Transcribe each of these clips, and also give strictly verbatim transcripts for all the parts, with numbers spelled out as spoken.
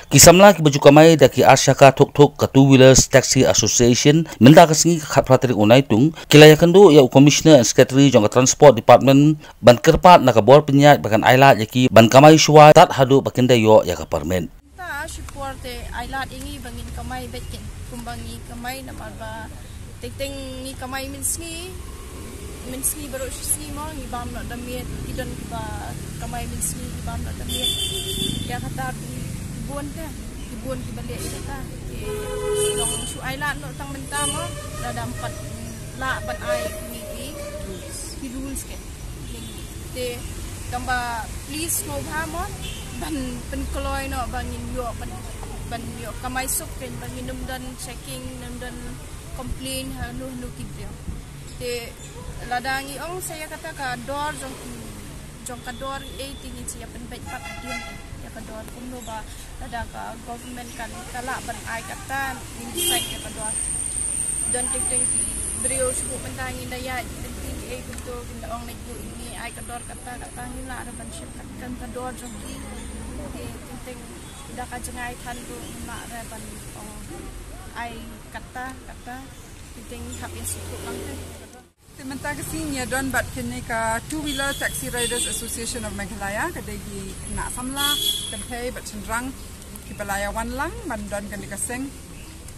Ki samla kiba ju kamai da ki ar shaka thuk thuk ka Two Wheelers Taxi Association mynta ka sngi ka khatphra tarik u Naitung ki la ïakynduh ïa u Commissioner and Secretary jong ka Transport Department ban kyrpad na ka bor pynïaid ba kan ailad ïa ki ban kamai shuwa tad haduh ba kin da ïoh ïa ka permit. Ta shi por te ailad ïa ngi ba ngin kamai beit kin kumba ngi kamai namar ba teng teng ngi kamai mynsngi, mynsngi baroh shi sngi mo ngi bam noh da miet, ki don kiba kamai mynsngi ngi bam noh da miet. Ïa kata ki bun te, ki bun kiba leh ïa kata. Ki long shu ailad noh tang mynta mo, lada ym pat lah ban ai ngi ki, ki rules ke. Te tang ba please mo bha mo ban pynkloi noh ba ngin ïoh ban, ban ïoh kamai suk ken ba ngin ym don checking, ym don complain ha nu nu ki briew. Te lada ngi ong sa ïa kata ka dor jong ki, jong ka dor ei te ngin sa ïa pynbeit pat hadien ïa ka dor kumno ba lada ka government kan ka lah ban ai kata ngin decide ïa ka dor. Don teng teng ki briew shu buh mynta ngin da ïa ki teng teng ei kumto kin da ong leit buh ngi ai ka dor kata kata ngin lah re ban shim kat kan ka dor jong ki. Te teng teng da ka jngai than ruh ngin lah re ban ong ai kata kata. Teng teng hap ïa suk lang te. Te mynta ka sngi ngi ïa don bad kine ka Two Wheeler Taxi Riders Association of Meghalaya, ka dei ki khynnah samla kynthei bad shynrang kiba la ïa wan lang ban don kane ka seng,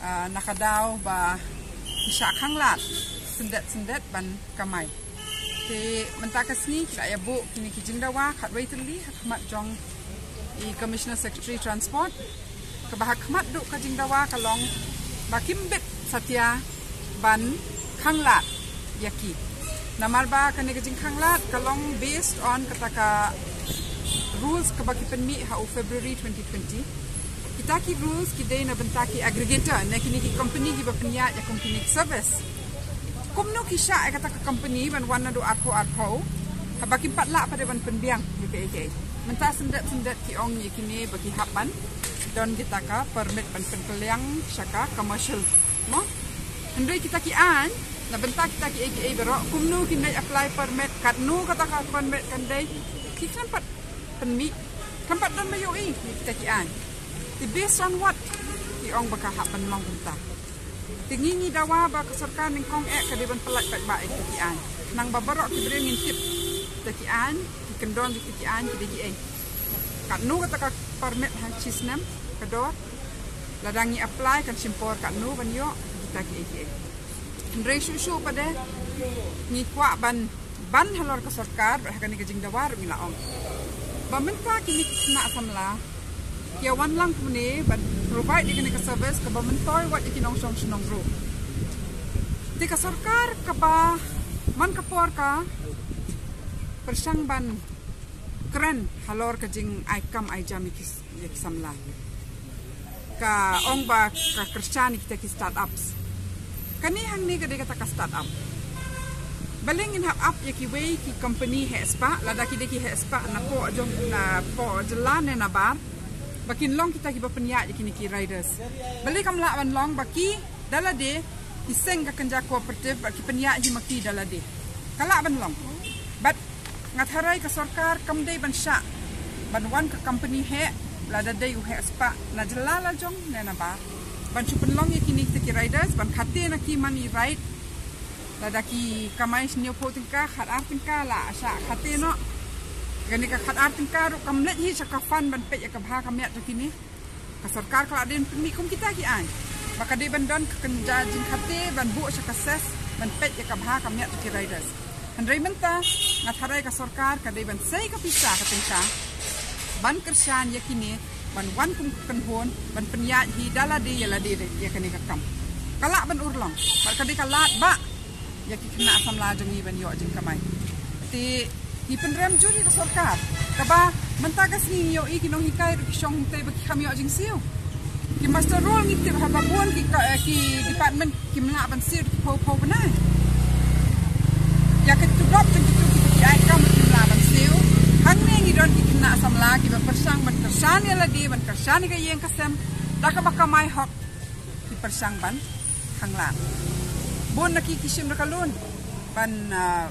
ah, na ka daw ba ki shah khanglad syndet syndet ban kamai. Te mynta ka sngi ki la ïa buh kine ki jingdawa khatwei tylli ha khmat jong i Commissioner Secretary Transport. Kaba ha khmat duh ka jingdawa ka long ba kim bit satia ban khanglad ïa ki. Namar ba kane ka jingkhanglad ka long based on kata ka rules kaba ki pynmih ha u February twenty twenty. Kita ki rules ki dei na bynta ki aggregator ne kine ki company kiba pynïaid ïa kum kine ki service. Kumno ki shah ïa kata ka company ban wan naduh arphew arphew haba kim pat lah pat de ban pynbiang ïa kaei kaei. Mynta syndet syndet ki ong ïa kine ba ki hap ban don kita ka permit ban pynkylliang sha ka commercial mo. Hynrei kita ki aiñ na bynta kita kiei kiei baroh kumno kin dei apply permit, katno kata ka permit kan dei, ki khlem pat pynmih, khlem pat don ba ïohi ïa kita ki aiñ. Te based on what ki ong ba ka hap ban long kumta. Te ngi ngi dawa ba ka sorkar nyngkong eh ka dei ban pyllait paidbah ïa kita ki aiñ. Khnang ba baroh ki briew ngin tip kita ki aiñ, ki kyndon kita ki aiñ ki dei kiei. Katno kata ka permit ha shi snem ka dor. Lada ngi apply kan shim por katno ban ïoh kita kiei kiei. Hynrei shuh shuh pat de ngi kwah ban ban halor ka sorkar bad ha kane ka jingdawa ruh ngi la ong ba mynta kine ki khynnah samla ki ïa wan lang kumne ban provide ïa kane ka service kaba myntoi wat ïa ki nongshong shnong ruh. Te ka sorkar kaba man ka por ka pyrshang ban kren halor ka jingai kam ai jam ïa ki, ïa ki samla. Ka ong ba ka kyrshan ïa kita ki startups. Kane hangne ka dei kata ka startup. Balei ngin hap ap ïa kiwei ki company heh spah, lada ki dei ki heh spah napoh jong, napoh jylla ne nabar, ba kin long kita kiba pynïaid ïa kine ki riders. Balei kam lah ban long ba ki da lade ki seng ka kynja cooperative bad ki pynïaid hi ma ki da lade. Ka lah ban long. Bad nga tharai ka sorkar kam dei ban shah ban wan ka company heh, lada dei u heh spah na jylla la jong ne nabar, ban shu pynlong ïa kine kita ki riders ban khate na ki man i ride. Lada ki kamai hynñiewphew tyngka, khat ar tyngka la shah khate noh. Kane ka khat ar tyngka ruh kam leit hi sha ka fund ban peit ïa ka bha ka miat jong kine. Ka sorkar ka la dei ban pynmih kum kita ki aiñ ba ka dei ban don ka kynja jingkhate ban buh sha ka cess ban peit ïa ka bha ka miat jong ki riders. Hynrei mynta nga tharai ka sorkar ka dei ban sei ka pisa ka tyngka ban kyrshan ïa kine ban wan kum ka kynhun ban pynïaid hi da lade ïa lade ïa kane ka kam. Ka lah ban urlong bad ka dei ka lad ba ïa ki khynnah samla jong ngi ban ïoh jingkamai. Te ngi pynrem jur ïa ka sorkar kaba mynta ka sngi ngi ïohi ki nonghikai ruh ki shong hangtei ba ki kham ïoh jingsiew. Ki muster roll ngi tip haba bun ki ka, eh, ki department kim lah ban siew da ki phew phew bnai. Ïa ka tudop jong kitu kiba ki ai kam kim lah ban siew. Hangne ngi don ki khynnah samla kiba pyrshang ban kyrshan ïa lade ban kyrshan ïa ka ïing ka sem da kaba kamai hok. Ki pyrshang ban khanglad. Bun na ki ki shim da ka loan ban, ah,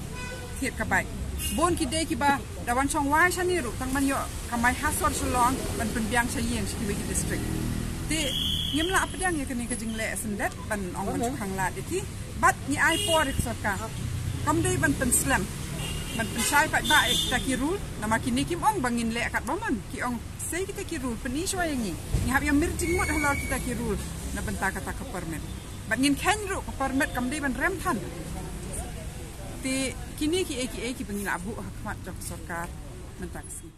thied ka bike. Bun ki dei kiba da wan shong wai shane ruh tang ban ïoh kamai ha sor Shillong ban pynbiang sha ïing sha kiwei ki district. Te ngim lah pdiang ïa kane ka jingleh syndet ban ong ban shu khanglad ïa ki. Bad ngi ai por ïa ka sorkar. Kam dei ban pynslem, ban pynshai pat ba ïa kita ki rule. Namar kine kim ong ba ngin leh katba mon, ki ong sei kita ki rule pyni shuwa ïa ngi. Ngi hap ïa mir jingmut halor kita ki rule na bynta kata ka permit. Bad ngin kheiñ ruh ka permit kam dei ban rem than. Te kine kiei kiei kiba ngi lah buh ha khmat jong ka sorkar mynta ka sngi.